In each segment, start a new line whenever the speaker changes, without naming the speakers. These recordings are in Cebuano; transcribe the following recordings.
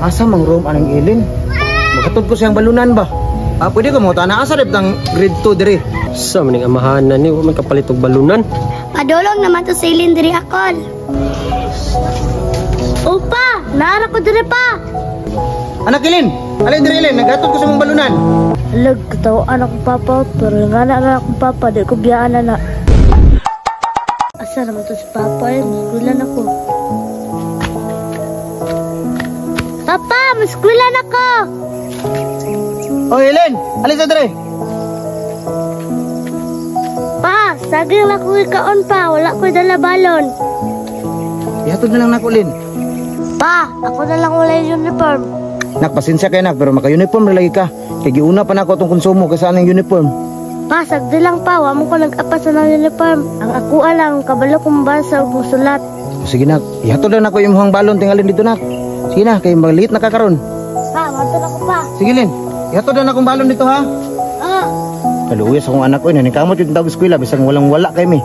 Asa mang room anang Ilin? Makatod ko siyang balunan ba? Ah, pwede ko mo tana asa rib tang grade 2 dire.
Sa maning amahanan ni wa man kapalit og balunan.
Padulong naman to sa Ilin diri akol. Opa, naara ko diri pa.
Anak Ilin, alin dire Ilin, naghatod ko sa mong balunan.
Alag, katawaan akong papa, pero nga na akong papa, di ko biyaan na. Asa naman to si papa eh, maskulan ako.
Papa, maskulan ako!
Oh, Ilin, alin sa dire.
Pa, saging lang ko ikaon pa, wala ko dala balon.
Ihatod na lang nako, Lin.
Pa, ako na lang wala yung uniform.
Nak, pasensya kay nak, pero maka-uniform ra lagi ka. Kay giuna pa nako atong konsumo kaysa anang uniform.
Pa, sagdi lang pa, wa mo ko nag-apas na ng uniform. Ang ako lang, kabalo kong basa ug musulat.
O, sige nak, ihatod lang nako imong balon tingalin dito nak. Sige na, kay maliit na ka karon.
Pa, matod ako pa.
Sige Lin, ihatod lang akong balon dito ha.
Ah.
Kaluoy sa akong anak ko, naningkamot yung tawag eskwela bisan walang wala kay mi.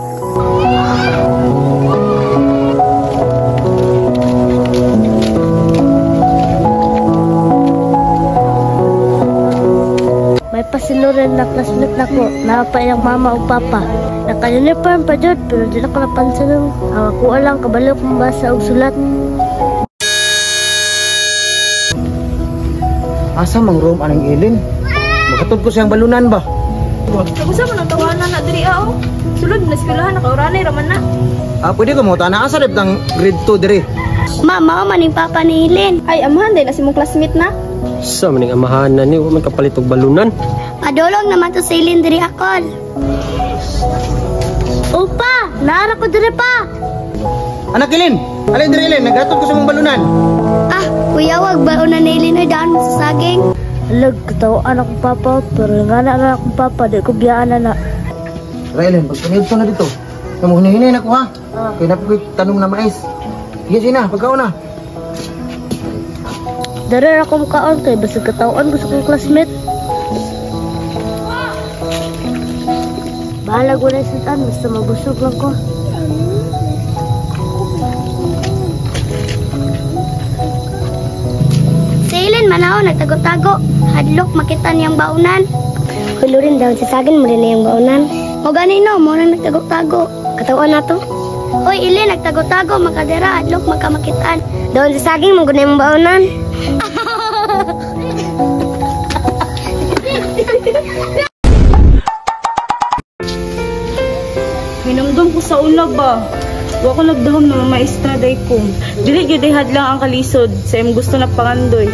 May pasiluran na classmate na ko, naa pa iyang mama o papa. Naka-uniform pa jud, pero di na ko napansin. Ang ako lang, kabalo kong basa og sulat.
Asa mang room anang Ilin? Makatod ko siyang balunan ba?
Kagusa man ang tawanan na diri ah, oh. Sulod na eskwelahan nakauranay raman na.
Ah, pwede ko mo tana asa rib tang grade 2 dire.
Ma, mao man ning papa ni Ilin.
Ay, amahan dahil na si mong classmate na.
Sa maning amahanan ni wa man kapalit og balunan.
Padulong naman to sa Ilin diri akol.
Opa, naara ko diri pa.
Anak Ilin, alin dire Ilin, naghatod ko sa mong balunan.
Ah, kuya wag balunan ni Ilin oy daan sa saging.
Alag, katawaan akong papa, pero nga na akong papa, di ko biyaan na.
Tara Ilin, pagsunod na dito. Kamu hinahinay na ko ha.
Ah.
Kaya na ko tanong na mais. Sige, sige na, pagkaon na.
Dara ako mukaon kay basig katawaan ko sa akong classmate. Bahala ko na sudan, basta mabusog lang ko.
Si Ilin manaw nagtago-tago, hadlok makita niyang baunan. Hulo rin daw sa saging mo rin na yung baunan. O gani no, mo nang nagtago-tago. Katawan na to. Hoy Ilin, nagtago-tago, makadira, hadlok magkamakitaan. Doon sa saging mo guna yung baunan.
Minumdum ko sa una ba. Wa ko nagdahom na mamaestra day ko. Dili gyud ay hadlang ang kalisod sa imong gusto na pangandoy.